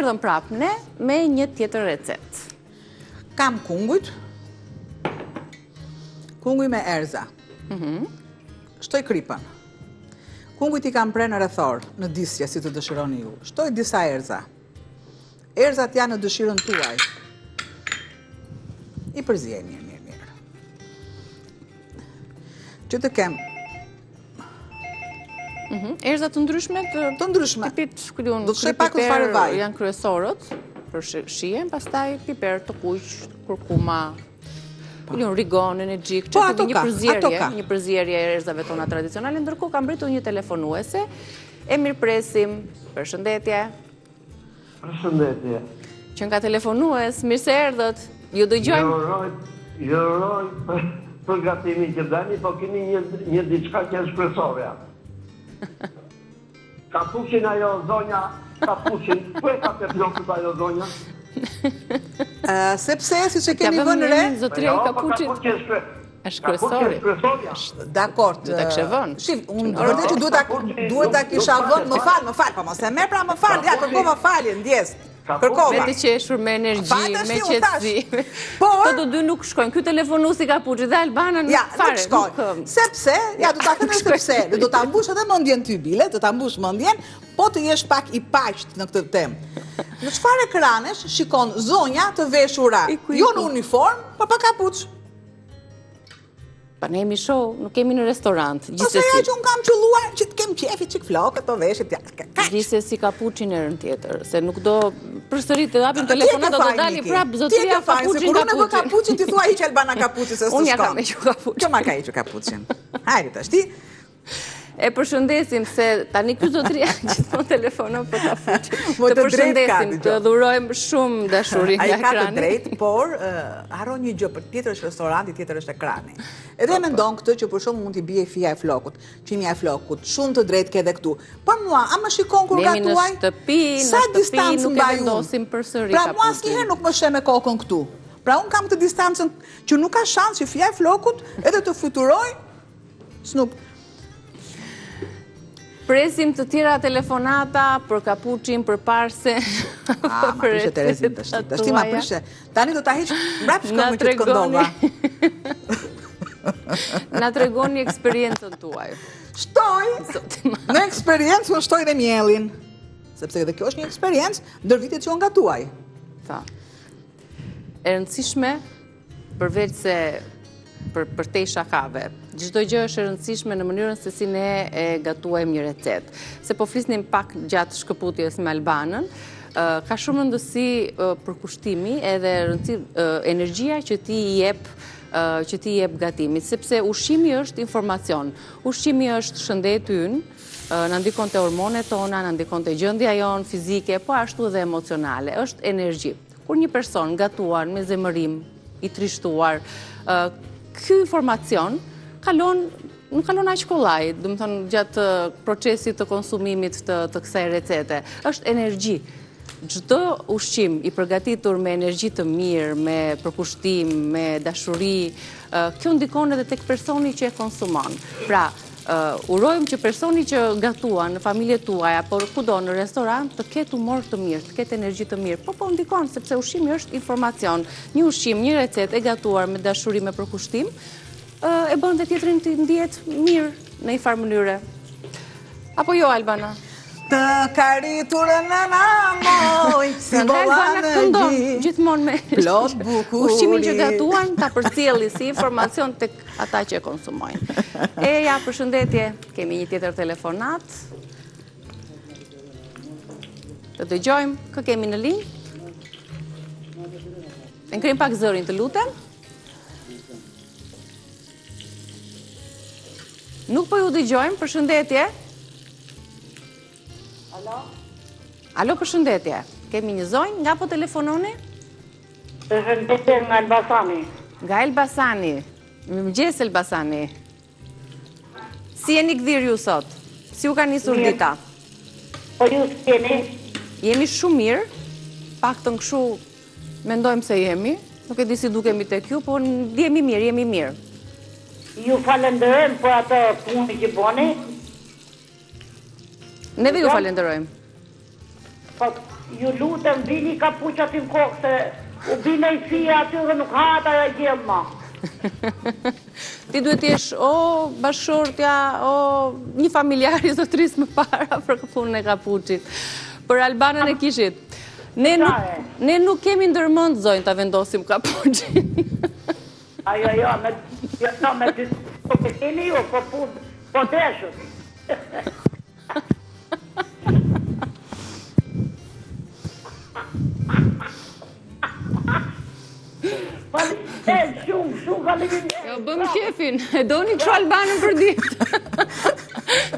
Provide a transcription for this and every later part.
Erdhëm prapë ne me një tjetër recetë. Kam kungujt. Kunguj me erëza. Mhm. Shtoj kripën. Kungujt i kam prerë në rrethor, në disqe, si të dëshironi ju. Shtoj disa erëza. Erëzat janë në dëshirën tuaj. I përziej mirë, mirë, mirë. Që të kem mhm. Erëza të ndryshme të, të ndryshme. Tipit, ku di unë, do të shtoj pak fare vaj. Janë kryesorët për shijen, pastaj piper të kuq, kurkuma, po. ku di unë rigon, nenexhik, po, ato një përzierje, një përzierje e erëzave tona tradicionale, ndërkohë ka mbërritur një telefonuese, e mirëpresim, përshëndetje. Përshëndetje. Qenka telefonues, mirë se erdhët. Ju dëgjojmë. Ju uroj, ju uroj për, për gatimin që bëni, po keni një një diçka që është kryesorja. Kapuçin ajo zonja, kapuçin, ku e ka te flokët ajo zonja? sepse, siç e keni vënë re, zotëria i jo, po kapuçit. Është kryesori. Dakord. Duhet ta kishe vënë. Shif, unë vërtet që duhet ta duhet ta kisha vënë, më fal, më fal, po mos e merr pra më fal, ja kërkova falje, ndjesë. Kërkova. Me të qeshur, me energji, me qetësi. Por këto të dy nuk shkojnë. Ky telefonuesi i kapuçit dhe Albana nuk ja, fare. Nuk shkojnë. Sepse, ja do ta them sepse, do ta mbush edhe mendjen ty bile, do ta mbush mendjen, po të jesh pak i paqtë në këtë temë. Në çfarë ekranesh shikon zonja të veshura, jo në uniformë, po pa kapuç. Pa ne jemi show, nuk jemi në restorant. Ose ja që unë kam qëlluar që të kem qejfi çik flokët, të veshit, ja, kaq. Gjithsesi kapuçin herën tjetër, se nuk do përsëri të hapim telefonat, do dali prapë zotëria kapuçin, kapuçin. Kur unë e vë kapuçin, ti thua hiq Albana kapuçin, se s'të shkon. Unë ia kam hequr kapuçin. Kjo ma ka hequr kapuçin. Hajde tashti. E përshëndesim se tani ky zotëria gjithmonë telefonon për kapuçin. Të të përshëndesim, të dhurojmë shumë dashuri nga ekrani. Ai ka të drejtë, por harron një gjë, për tjetër është restoranti, tjetër është ekrani. Edhe po, mendon këtë që për shembull mund t'i bie fija e flokut, qimja e flokut, shumë të drejtë ke edhe këtu. Por mua, a më shikon kur gatuaj? Jemi në shtëpi, në shtëpi nuk e vendosim përsëri Pra mua asnjëherë nuk më sheh me kokën këtu. Pra unë kam këtë distancën që nuk ka shans që fija e flokut edhe të fluturojë S'nuk. Presim të tjera telefonata për kapuçin, për parse. A, ma prishe Terezin tashti. Tashti ma prishe. Tani do ta heq mbrapsht këmbën që të këndova. Na tregoni eksperiencën tuaj. Shtoj, në eksperiencë unë shtoj dhe miellin. Sepse edhe kjo është një eksperiencë ndër vitet që unë gatuaj. Ta. E rëndësishme përveç se për përtej shakave. Çdo gjë është e rëndësishme në mënyrën se si ne e gatuajmë një recetë. Se po flisnim pak gjatë shkëputjes me Albanën, ka shumë rëndësi përkushtimi edhe rëndësi energjia që ti i jep që ti i jep gatimit, sepse ushqimi është informacion. Ushqimi është shëndeti ynë, na ndikon te hormonet tona, na ndikon te gjendja jonë fizike, po ashtu edhe emocionale, është energji. Kur një person gatuan me zemërim, i trishtuar, ky informacion kalon nuk kalon aq kollaj, domethënë gjatë procesit të konsumimit të, të kësaj recete. Është energji. Çdo ushqim i përgatitur me energji të mirë, me përkushtim, me dashuri, kjo ndikon edhe tek personi që e konsumon. Pra, Urojmë që personi që gatuan në familjet tuaja, por kudo në restorant, të ketë humor të mirë, të ketë energji të mirë. Po, po, ndikon, sepse ushqimi është informacion. Një ushqim, një recetë e gatuar me dashuri, me përkushtim, e bën dhe tjetrin të ndihet mirë në një farë mënyre. Apo jo, Albana? Të ka rritur nëna moj, si bolla në gji, gjithmonë me plot bukuri. Ushqimin që gatuan, ta përcjelli si informacion tek ata që e konsumojnë. E ja, përshëndetje, kemi një tjetër telefonatë. Të dëgjojmë, kë kemi në linjë? E ngremë pak zërin, të lutem. Nuk po ju dëgjojmë, përshëndetje. Alo? Alo, përshëndetje. Kemi një zonjë, nga po telefononi? Përshëndetje nga Elbasani. Nga Elbasani. Mirëmëngjes Elbasani. Si jeni gdhirë ju sot? Si ju ka nisur dita? Po ju si jeni? Jemi shumë mirë, paktën kështu Mendojmë se jemi, nuk e di si dukemi tek ju, po jemi mirë, jemi mirë. Ju falenderojmë për atë punë që bëni. Neve ju falenderojmë. Po. Ju lutem vini kapuç aty në kokë se u bie ai fije aty dhe nuk hahet ajo gjellë ma. Ti duhet të jesh o bashkëshortja, o një familjar i zotërisë më para për punën e kapuçit. Për Albanën e kishit. Ne nuk, ne nuk kemi ndërmend zonjë ta vendosim kapuçin. Ajo, jo, me, jo, jo, me dy, po keni ju, po po, po deshët. Faleminderit shumë, shumë faleminderit. Jo, bëmë qefin, e doni kështu Albanën për ditë.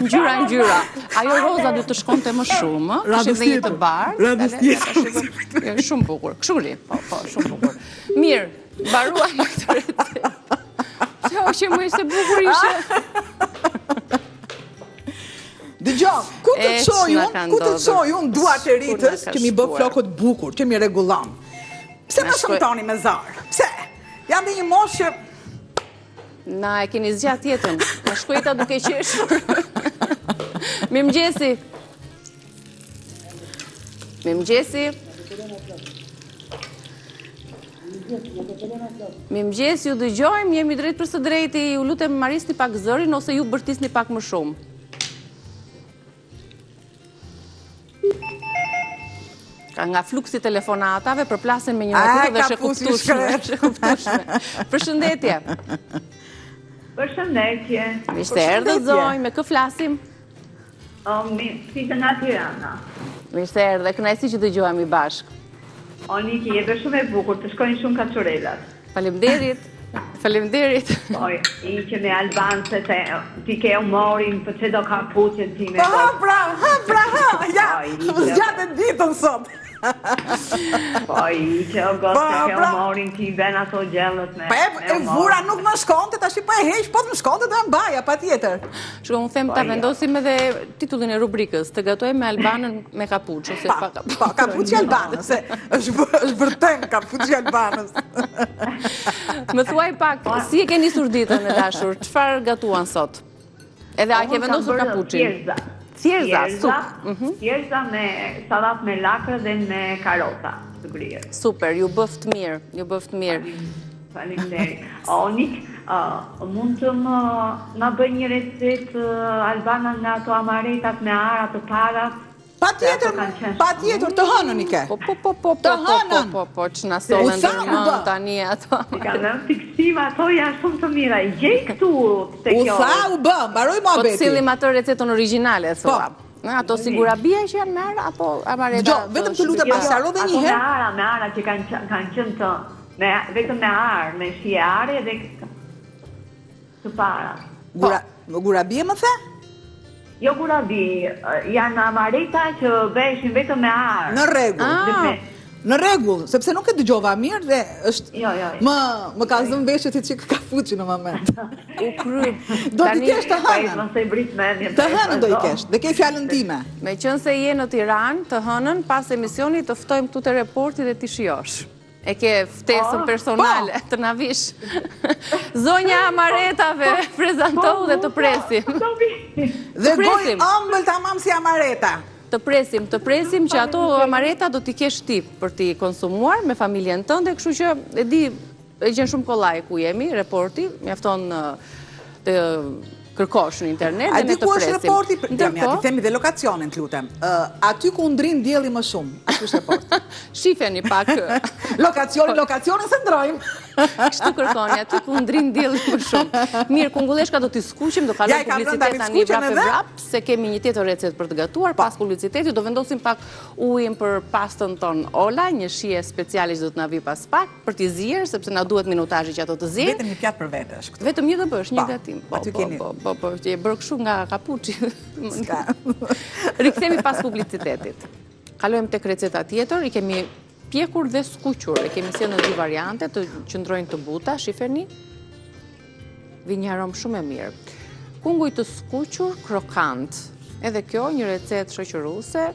Ngjyra, ngjyra. Ajo roza do të shkonte më shumë, ë? Kishim dhe një të bardhë. Radhës tjetër. Jo, shumë bukur. Kështu rri, po, po, shumë bukur. Mirë, mbaruam me këtë recetë. Pse o që më ishte bukur ishe. Dëgjo, ku të çoj unë, ku të çoj unë duart e Ritës që m'i bë flokët bukur, që m'i rregullon. Pse më shëmtoni me zor? Pse? Jam dhe një moshë që Na e keni zgjat jetën. Na shkoi jeta duke qeshur. Mirëmëngjesi. Mirëmëngjesi. Mirëmëngjes, ju dëgjojmë, jemi drejt për së drejti, ju lutem ma rrisni pak zërin ose ju bërtisni pak më shumë. Ka nga fluksi i telefonatave, përplasen me njëra tjetrën dhe është e kuptueshme, është e kuptueshme. Përshëndetje. Përshëndetje. Mirë se erdhët zonjë, me kë flasim? Fita nga Tirana. Mirë se erdhe, kënaqësi që dëgjohemi bashkë. O Niki, je dhe shumë e bukur, të shkojnë shumë kaçurelat. Faleminderit. Faleminderit. Po, i që me Alban se te, ti ke humorin, për që do kapuçin ti me... Po ha pra, ha pra, ha, ja, më zgjatë ditën sot. Po, i që o gotë, po, ke pra. humorin ti ben ato gjellët me... Po e, e vura nuk më shkonte, tashi po e heq, po të më shkonte do e mbaja, patjetër. Shiko, unë them ta po, vendosim edhe titullin e rubrikës, të gatojmë me Albanën me kapuç, ose pa kapuç. Po, kapuçi Albanës, se është, është vërtet kapuçi Albanës. Më thuaj pak, po. si e ke nisur ditën e dashur, çfarë gatuan sot? Edhe a ke vendosur kapuçin? Thjerrëza. Thjerrëza, supë. Mhm. Thjerrëza me sallatë me lakra dhe me karota të grirë. Super, ju bëftë mirë, ju bëftë mirë. Faleminderit. O Nik, mund të më na bëj një recetë Albana nga ato amaretat me arra të parat? Patjetër, patjetër, të hënën i ke. Po, po, po, po, po, po, po, po, po, që na sollën ndër mend tani ato. I ka dhënë fiksim, ato janë shumë të mira, i gjej këtu te kjo. U tha, u bë, mbaroi muhabeti. Po të sjellim atë recetën origjinale, po. thua. Në ato si gurabia që janë me arra, apo amareta? Jo, vetëm të lutem, ma sqaro dhe një herë. Ato me arra, me arra që kanë qenë të, vetëm me arrë, me shije arre dhe të para. Gura, po. Gurabie më the? Jo gurabi, janë amareta që bëheshin vetëm me arrë. Në rregull. Ah. Në rregull, sepse nuk e dëgjova mirë dhe është jo, jo, jo. më më ka zënë veshët i çik kapuçi në moment. U kry. Do t'i kesh të hënën. Mos e vrit mendjen. Të hënën do i kesh, dhe ke fjalën time. Meqenëse je në Tiranë, të hënën pas emisionit të ftojmë këtu te reporti dhe t'i shijosh. E ke ftesën personale, po. të na vish. Zonja Amaretave, prezantohu dhe të presim. Dhe gojë ëmbël tamam si Amareta. Të presim, të presim që ato Amareta do t'i kesh ti për t'i konsumuar me familjen tënde, kështu që e di, e gjen shumë kollaj ku jemi, reporti, mjafton të kërkosh në internet dhe ne të presim. A di ku është reporti? Ndërkohë, t'i themi dhe lokacionin, të lutem. Aty ku ndrin dielli më shumë, aty është reporti. Shifeni pak. Lokacionin, lokacionin s'e ndërrojmë. Kështu kërkoni, aty ku ndrin dielli më shumë. Mirë, kungulleshka do t'i skuqim, do kalojmë publicitet tani vrap e vrap, se kemi një tjetër recetë për të gatuar, pas publicitetit do vendosim pak ujin për pastën tonë Ola, një shije speciale që do të na vijë pas pak. për t'i zier, sepse na duhet minutazhi që ato të ziejnë. Vetëm një pjatë për vete është këtu. Vetëm një do bësh, një po, gatim. Po, po, po, po, po, je bërë kështu nga kapuçi. Rikthehemi pas publicitetit. Kalojmë tek receta tjetër, i kemi pjekur dhe skuqur, e kemi sjellë në dy variante të qëndrojnë të buta, shifeni. Vjen një aromë shumë e mirë. Kunguj të skuqur krokant. Edhe kjo një recetë shoqëruese,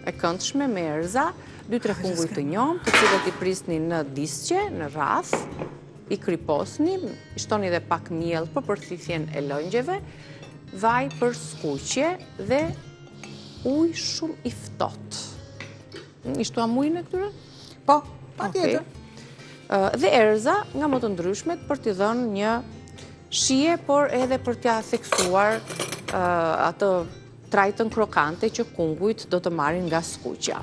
e këndshme me erëza, 2-3 kunguj të njomë, të cilët i prisni në disqe, në rrathë, i kriposni, i shtoni dhe pak miell për përthithjen e lëngjeve, vaj për skuqje dhe ujë shumë i ftohtë. I shtuam ujin e këtyre? Po, patjetër. Dhe erëza nga më të ndryshmet për t'i dhënë një shije, por edhe për t'ia theksuar atë trajtën krokante që kungujt do të marrin nga skuqja.